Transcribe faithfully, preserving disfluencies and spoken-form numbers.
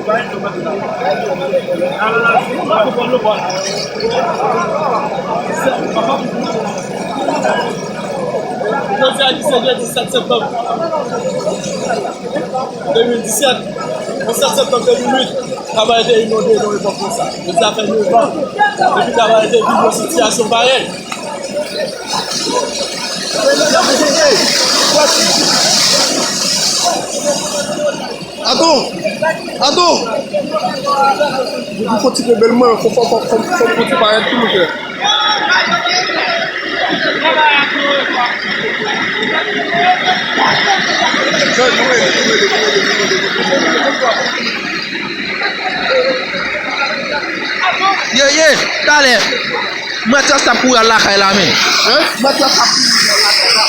Jodi a ki se jedi sèt septanm de mil disèt, pou sèt septanm de mil uit, Kabarè te inonde nan epòk konsa. Jodi a fè nèf an depi Kabarè te viv yon sitiyasyon parèy. Ato! Ato! Depi fò ti pe bèl mwen, fò, fò, fò, fò, fò, fò ti parèt tou, monchè. Ye, ye, talè. Matyas t ap kouri al lakay la, men. Hein? Matyas t ap kouri al lakay la.